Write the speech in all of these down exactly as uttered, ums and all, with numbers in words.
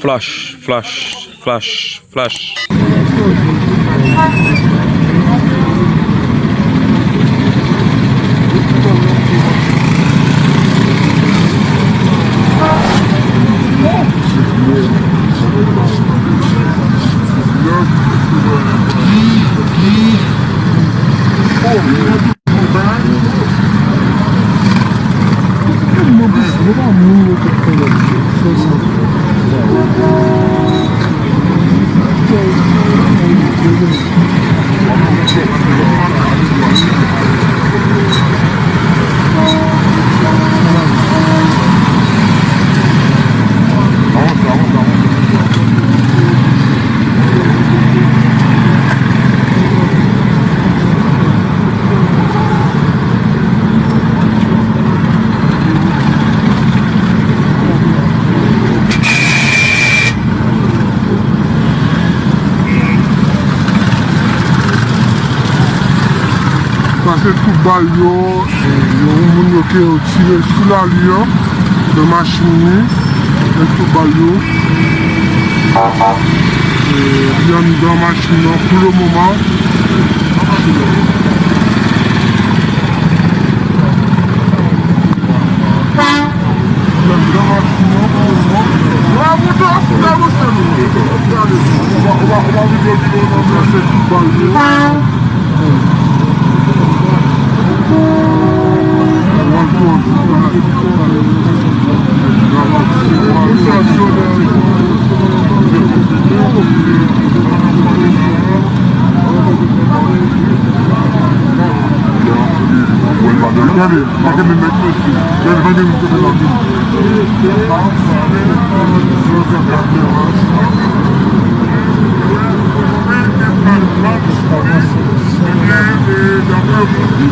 Flash, flash, flash, flash. Sa se tout bal yo, e, yo, moun yo ke yo tire sou lari an, nan machin li, e tout bal yo. E, li anndan machin nan pou le moman.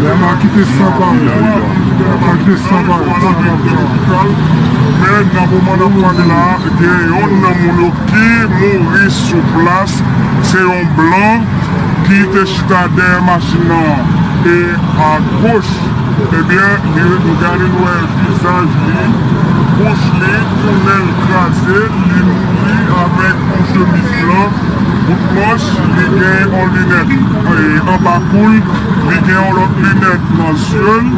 N a kite san pawòl. N a kite san pawòl. Men nan moman n ap pale la, gen yonn nan moun yo ki mouri sou plas. Se yon blan ki te chita dèyè machin nan e agoch. Ebyen, li, nou gade, nou wè vizaj li, bouch li, tounen l kraze, li mouri avèk yon chemiz blan, bout manch, li gen yon linèt, e, anba kou l, li gen yon lòt linèt nan zye l,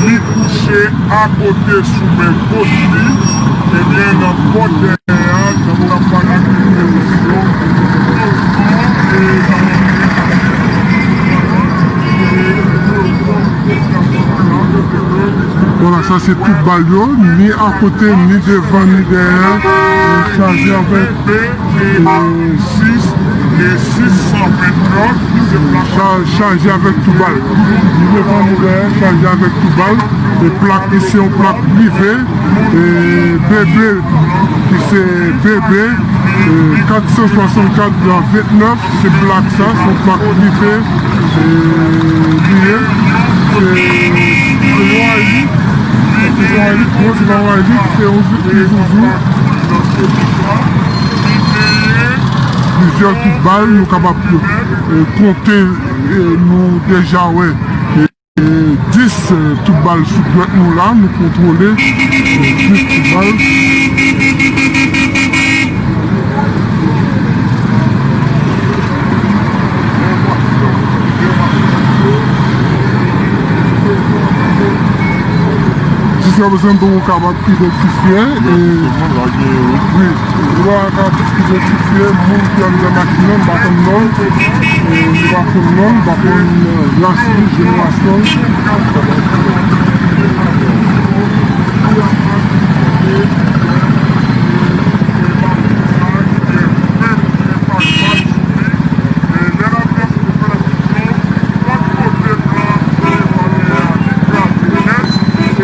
li kouche akote sou men goch li, ebyen, nan bò dèyè a, nan bò dèyè a, Vwala, sa se tout bal yo, ni akote, ni devan, ni dèyè. Chaje avèk, e, sis, e, sis san venntrant, se plak. Cha-, chaje avèk tout bal. Ni devan, ni dèyè, chaje avèk tout bal. E plak li se yon plak prive. E B B, ki se B B, e, kat san swasannkat vennèf, se plak sa, se yon plak prive, e, li ye. Se, se Wiley, se Wiley, se yon ti Wiley, se yon ti joujou. Plizyè kout bal, nou kapab, e, konte, e, nou deja wè. E, dis, e, tout bal sou dwèt nou la, nou kontwole, e, dis tout bal. Jiskaprezan, nou poko kapab idantifye, e, wi. Nou pa ka idantifye moun ki anndan machin nan, nou pa konn non l, e, nou pa konn non l, nou pa konn, e, ras li, jenerasyon l. Lòt kote blan an te vole a, li kraze nèt,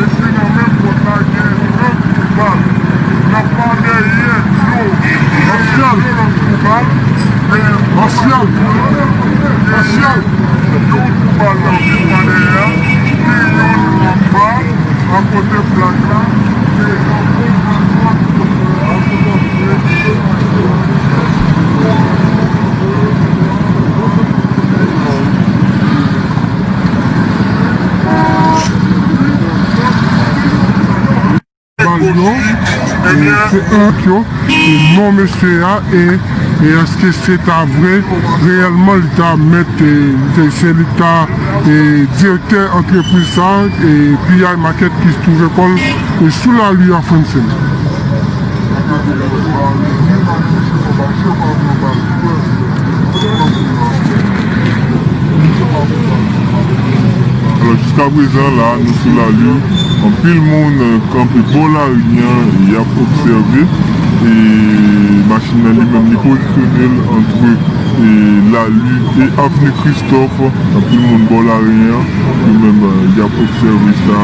epi nan menm pòt la, gen trant kou bal. Nan pa dèyè Dlo, gen de lòt kou bal, men Masyal, Masyal, yon kou bal nan kou pa dèyè a, gen youn anba, akote plak la, gen yon kou bal. Bal yo, e, Se ank yo, e non mesye a, e, e èske se ta vre, reyèlman li ta mèt, e, se, se li ta, e, direktè antrepriz sa, e, P I Market ki twouve kò l, e, sou lari a Francine. Alò, jiskaprezan, la, nou sou lari. Anpil moun, e, kanpe bò lari an, y ap obsève. E machin nan li menm, li pozisyone l antre, e, lari e avni Kristòf. Anpil moun bò lari an, yo menm, e, y ap obsève sa,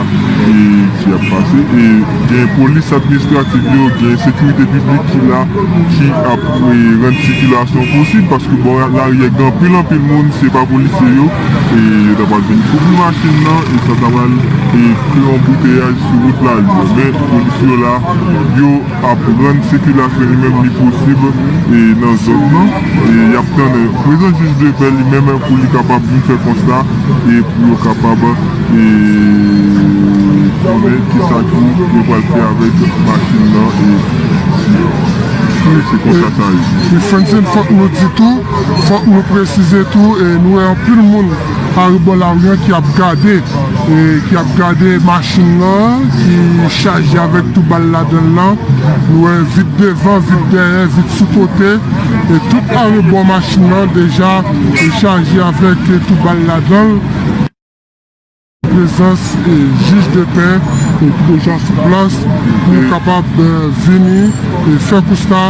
e, ki ap pase. E gen polis administratif yo, gen sekirite piblik ki la, ki ap, e, rann sikilasyon posib, paske bò lari a gen anpil, anpil moun, se pa polisye yo, e yo ta pral vin kouvri machin nan, e sa ta pral, e, kreye anbouteyaj sou wout lari a. Men polis yo la, yo ap rann sikilasyon li menm li posib, e, nan zòn nan. E y ap tann prezans jij de pè li menm pou li kapab vin fè konsta e pou yo kapab, e, konnen kisa ki yo pral fè avèk machin nan, e, e se konsa sa ye. E Francine, fòk nou di tou, fòk nou presize tou, e nou wè anpil moun arebò lari an ki ap gade, e ki ap gade machin nan ki chaje avèk tout bal ladan l lan. Nou wè vit devan, vit dèyè, vit sou kote, e tout arebò machin nan deja, e, chaje avèk, e, tout bal ladan l. Prezans, e, jij de pè, e, ki deja sou plas pou kapab, e, vini, e, fè konsta,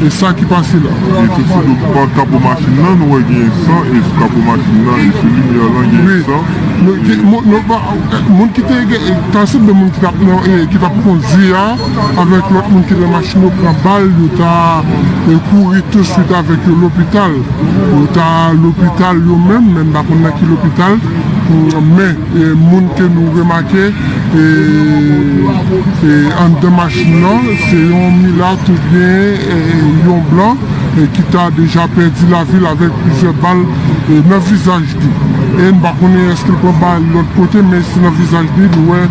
e, sa ki pase la. E tout sou do pa kapo machin nan, nou wè gen san, e sou kapo machin nan, e sou limyè lan, gen san. Nou, ki, moun, nou pa, moun ki te gen, e, tanse de moun ki t ap nan, e, ki t ap kondui a, avèk lòt moun ki nan machin yo pran bal, yo ta, e, kouri touswit avèk yo lopital. Yo ta lopital yo menm, men m pa konn nan ki lopital. Men, e, moun ke nou remake, e, e, anndan machin nan, se yon milat oubyen, e, yon blan, e, ki ta deja pèdi lavi l avèk plizyè bal, e, nan vizaj li. E m pa konnen èske l pran bal lòt kote, men se nan vizaj li, nou wè,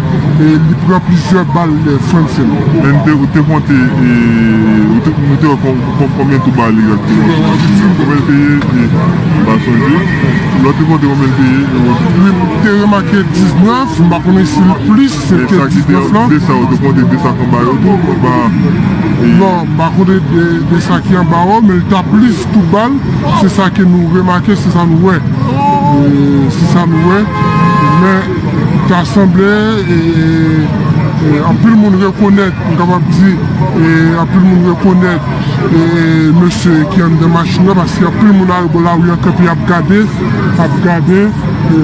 e, li pran plizyè bal, e, Francine. Men te, ou te konte, e, ou te, nou te wè kon-, kon-, konbyen tou bal egzakteman? Konbyen l te ye? E, m pa sonje. Lè w te konte konbyen l te ye? Wi, m te remake diznèf, m pa konnen si l plis ke diznèf lan. De sa, ou te konte de sa k anba yo tou, anba, e. Non, m pa konte de, de sa ki anba yo, men l ta plis tout bal. Se sa ke nou remake, se sa nou wè. E, se sa nou wè. Men, ta sanble, e, e, anpil moun rekonèt, m kapab di, e, anpil moun rekonèt, e, mesye ki anndan machin nan, paske anpil moun arebò lari an kanpe ap gade, ap gade, e,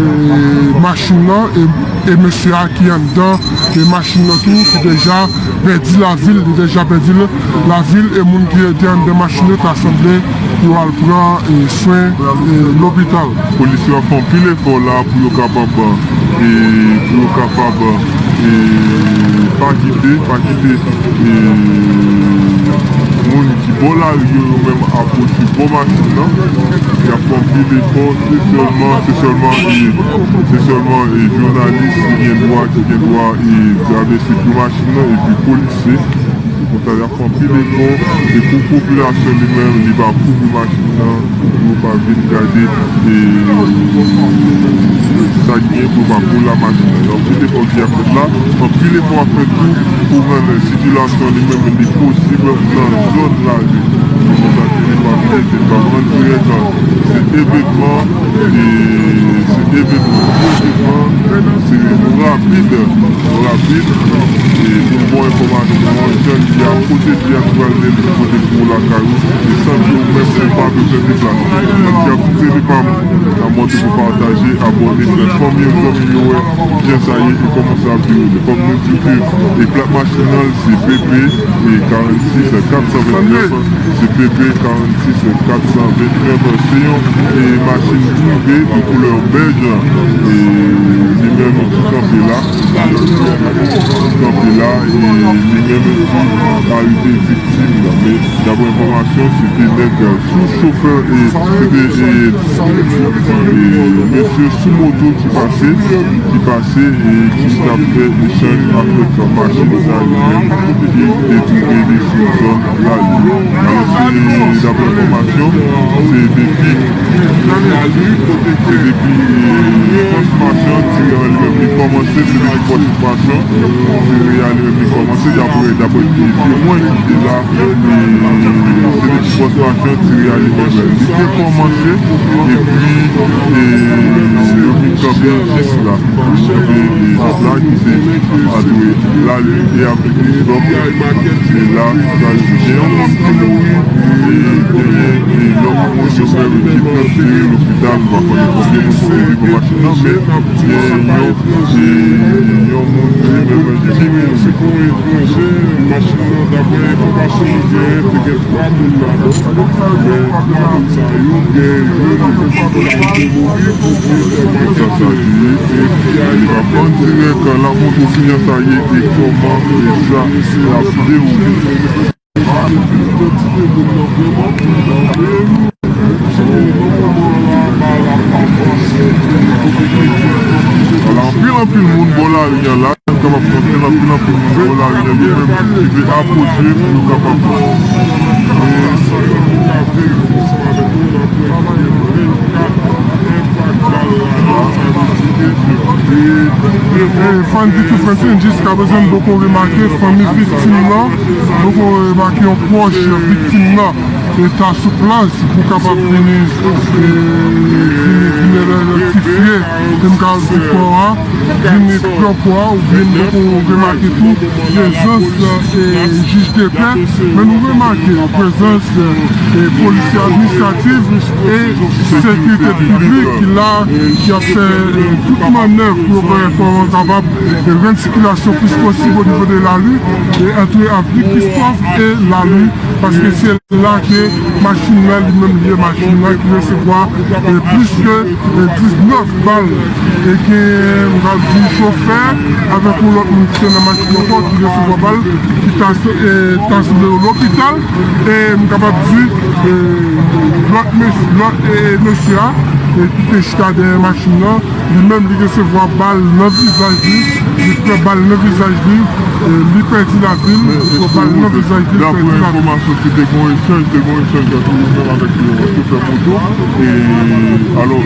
machin nan, e, e mesye a ki anndan, e machin nan tou, ki deja pèdi lavi l, li deja pèdi l, lavi l, e moun ki te anndan machin yo ta sanble yo al pran, e, swen, e, lopital. Polis yo ap fè anpil efò la pou yo kapab, e, pou yo kapab, e, pa kite, pa kite, e, moun ki bò lari yo, yo menm apwoche bò machin nan. Y ap fè anpil efò, se sèlman, se sèlman, e, se sèlman, e, jounalis ki gen dwa, ki gen dwa, e, travèse pou machin nan, epi polisye. Se konsa y ap fè anpil efò, e pou popilasyon li menm, li pa kouvri machin nan, pou yo pa vin gade, e, sa k gen, pou yo pa koula machin nan. Anpil efò ki ap fèt la, anpil efò ap fèt tou pou rann sikilasyon li menm li posib nan zòn lari. Se konsa ke li pa vle, se pa rann dirèk, se evènman, e se evènman, gwo evènman, se rapid, rapid, e pou bon enfòmasyon, jan li a, kote li a, nou pral mennen kote pou lakay ou, e san ke ou menm ou pa bezwen deplase. Mwen di a tout se li pa m, a monte pou pataje, abòne, fè fanmi yo, zanmi yo wè, jan sa ye, e kòman sa ap dewoule. Kòm nou di ke, e plak machin nan, se P P, e karannsis kat san vennèf, se P P karannsis kat san vennèf, se yon, e, machin prive de koulè bèj, e, li menm ki kanpe la, ki kanpe la, e li menm ki arive viktim nan, men y a Pou enfòmasyon, se te nèg sou chofè e se te e, e, mesye sou moto ki pase, ki pase e ki t ap fè echanj avèk machin sa li menm ki te twouve li sou zòn Lali. Alò, se, daprè enfòmasyon, se depi, se depi, e, pòs machan, tire li menm li kòmanse, se depi pòs machan, tire a li menm li kòmanse, daprè, daprè temwen ki te la, e, se depi pòs machan, tire a li menm li te kòmanse, epi, e, yo vin kanpe jis la. Kanpe, e, jis la, ki se ant Lali e Avenue Christophe, se la, sa, gen yon moun ki mouri, e genyen, e, lòt moun yo fè yo transfere lopital, nou pa konnen konbyen moun ki mouri nan machin nan, men gen yon, e, yon moun ki menm ki mouri. Machin nan, daprè enfòmasyon nou genyen, te gen twa moun ladan, men twa moun sa yo, gen youn ki mouri, pou ki sa, sa, li, e, li va pran dirèk, l ap montre kijan sa ye e kòman e sa l ap dewoule. Ala, anpil, anpil moun bò lari a la, nou kapab anpil, anpil, anpil moun bò lari a, yo menm ki vle apwoche pou yo kapab wè. E, sa yo nou ka verifye ansanm avèk nou, n ap wè ki gen vennkat enpak bal la, sa vle di ke, e, e, Fann di tou, Francine, jiskaprezan, n poko remake fanmi viktim nan, poko remake yon pwòch viktim nan, e, ta sou plas pou kapab vini, e, vini, vini re-, rektifye, e, m ka di kò a, vini pran kò a, oubyen n poko remake tou prezans, e, jij de pè, men nou remake prezans, e, polisye administratif e sekirite piblik ki la, ki ap fè, e, tout mannèv pou yo wè kòman kapab, e, rann sikilasyon plis posib o nivo de Lali, e, ant Avenue Christophe e Lali, paske se la ke machin nan li menm li ye, machin nan ki resevwa, e, plis ke, e, diznèf bal, e gen, m pral di, chofè avèk yon lòt moun ki te nan machin ankò ki resevwa bal, ki ta, e, ta sanble yo lopital, e m kapab di, e, lòt mes-, lòt, e, mesye a, e, ki te chita dèyè machin nan, li menm li resevwa bal nan vizaj li, li pran bal nan vizaj li, e, li pèdi lavi l, li pran bal nan vizaj li, li pèdi lavi l. Daprè enfòmasyon, se te gen yon echanj, te gen yon echanj ant li menm avèk yon chofè moto. E, alò,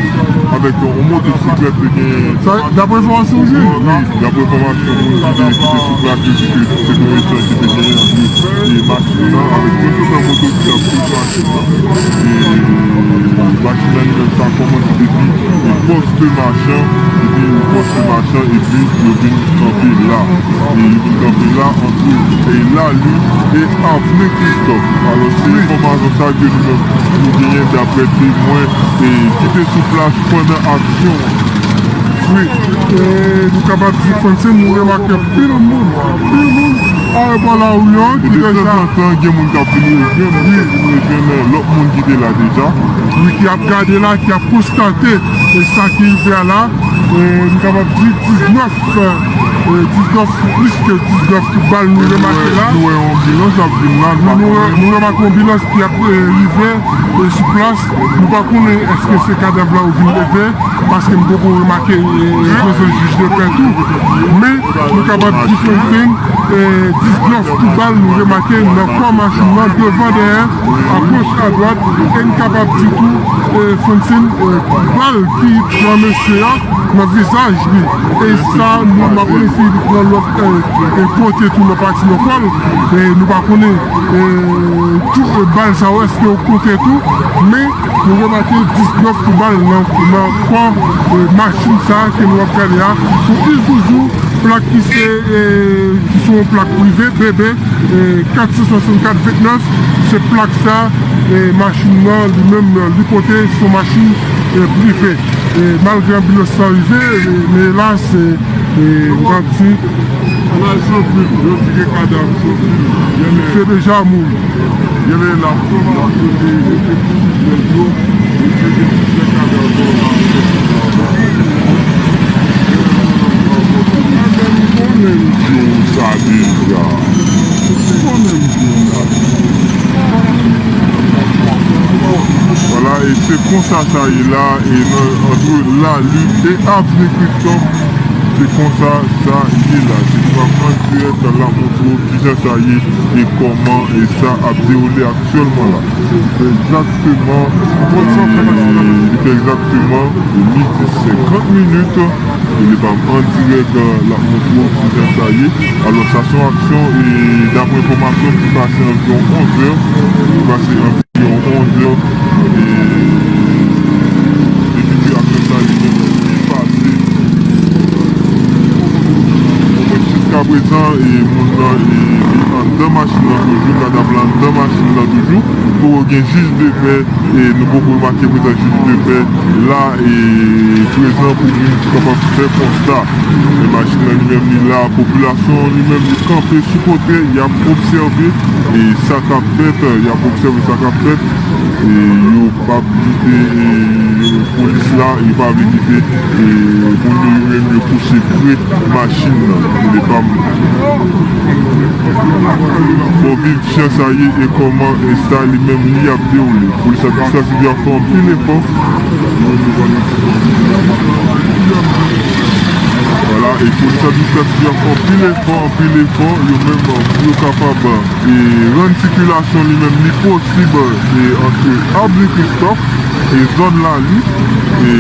avèk yon, yon motosiklèt, te gen. Sa, daprè enfòmasyon ou jwenn? Wi, daprè enfòmasyon moun ki te, ki te sou plas, yo di ke se te yon echanj ki te genyen ant, e, machin nan avèk yon chofè moto ki t ap swiv machin nan. E, machin nan li menm, sa kòmanse depi, e, pòs de machan, depi pòs de machan, epi yo vin kanpe la. E yo vin kanpe la ant, e, Lali e Avenue Christophe. Alò, se enfòmasyon sa ke nou menm nou genyen daprè temwen, e, ki te sou plas pandan aksyon an. Wi, e, nou kapab di, Francine, nou remake anpil moun, anpil moun, ayewopò Lawyon ki deja. E de tanzantan, gen moun k ap vin rejwenn, wi, vin rejwenn, e, lòt moun ki te la deja. Wi, ki ap gade la, ki ap konstate, e, sa ki rive a la. E, nou kapab di diznèf, e, diznèf, plis ke diznèf bal nou remake la. Nou wè yon anbilans ap vin la, nou, nou, nou remake yon anbilans ki ap, e, rive, e, sou plas. Nou pa konnen èske se kadav la yo vin leve, paske m poko remake, e, prezans jij de pè tou. Men, nou kapab di, Francine, e, diznèf kou bal nou remake nan kò machin nan, devan, dèyè, a goch, a dwat, e n kapab di tou, e, Francine, e, bal ki pran mesye a nan vizaj li. E sa, nou, m ap eseye pran lòt, e, e, kote tou nan pati nan kò l. E nou pa konnen, e, tou, e, bal sa yo, èske yo konte tou, men nou remake diznèf kou bal nan, nan kò, e, machin sa a ke nou ap gade a. Pou Isuzu, plak ki se, e, ki se yon plak prive, B B, e, kat san swasannkat vennèf, se plak sa, e, machin nan, li menm, li pote, se yon machin, e, prive. E, malgre anbilans lan rive, e, men elas, e, e, m ap di, Ann al Jovil, yo di gen kadav Jovil. Misye deja mouri. Genlè l ap, l ap pote efektif nèg yo, misye gen plizyè kadav la. Mwen menm, mwen menm di w sa deja. Mwen menm di w sa deja. Se konsa sa ye la, e nan, ant Lali e Avni Kristòf, se konsa sa ye la. Se pou ap an dirèk, l ap montre w kijan sa ye e kòman e sa ap dewoule aktyèlman la. Li fè egzakteman, li fè egzakteman midi senkant minit. Li pa an dirèk, l ap montre w kijan sa ye. Alò, sa se yon aksyon, e daprè enfòmasyon, ki pase anviwon onz è, ki pase anviwon onz è, e depi ke aksyon sa li menm li pase. Bon, mwen, jiskaprezan, e moun nan, e li anndan machin nan toujou, kadav la anndan machin nan toujou, poko gen jij de pè. E nou poko remake prezans jij de pè la, e prezan pou moun ki kapab fè konsta. Men machin nan li menm li la, popilasyon an li menm li kanpe sou kote, y ap obsève, e sa k ap fèt, y ap obsève sa k ap fèt, e yo p ap kite, e polis la, yo pa vle kite, e moun yo, yo menm yo kouche pre machin nan, e li pa fò viv jan sa ye e kòman e sa li menm li ap dewoule. Polis administratif yo ap fè anpil efò. Vwala, e polis administratif yo ap fè anpil efò, anpil efò, yo menm pou yo kapab, e rann sikilasyon li menm li posib, e ant Avni Kristòf e zòn Lali, e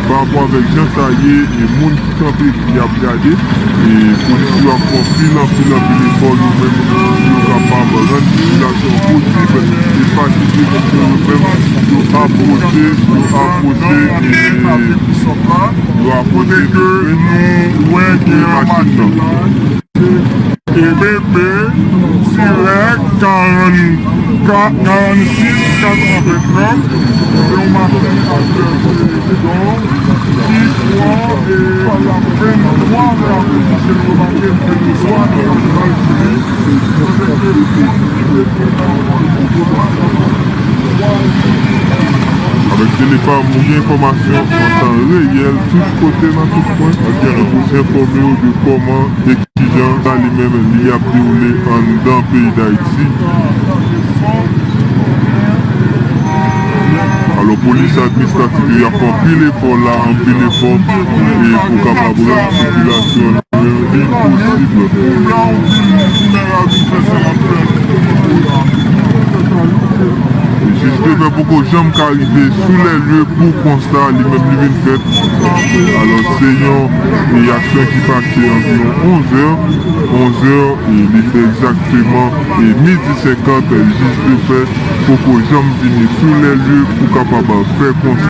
pa rapò avèk jan sa ye, e moun kanpe, y ap gade, e polis yo ap fè anpil, anpil, anpil efò, yo menm, yo kapab rann sikilasyon posib, e pa kite moun yo menm, yo apwoche, yo apwoche, e yo apwoche tou pre de machin nan. E B B, tirè karannkat, karannsis, katrevennnèf, se yon machin ak bidon ki pran, e, venntwa mwa pou ke nou remake, venntwa mwa. Avèk Telefam, ou gen enfòmasyon an tan reyèl, tout kote, nan tout kwen, pou enfòme w de kòman e kijan sa li menm li ap dewoule anndan peyi Dayiti. Alò, polis administratif yo, y ap fè anpil efò la, anpil efò, e pou kapab rann sikilasyon li menm li posib. Jij de pè poko janm ka rive sou lè lye pou konsta li menm li vin fèt. Alò, se yon, e, aksyon ki pase anviwon onz è, onz è, e li fè egzakteman, e, midi senkant, jij de pè poko janm vini sou lè lye pou kapab fè konsta.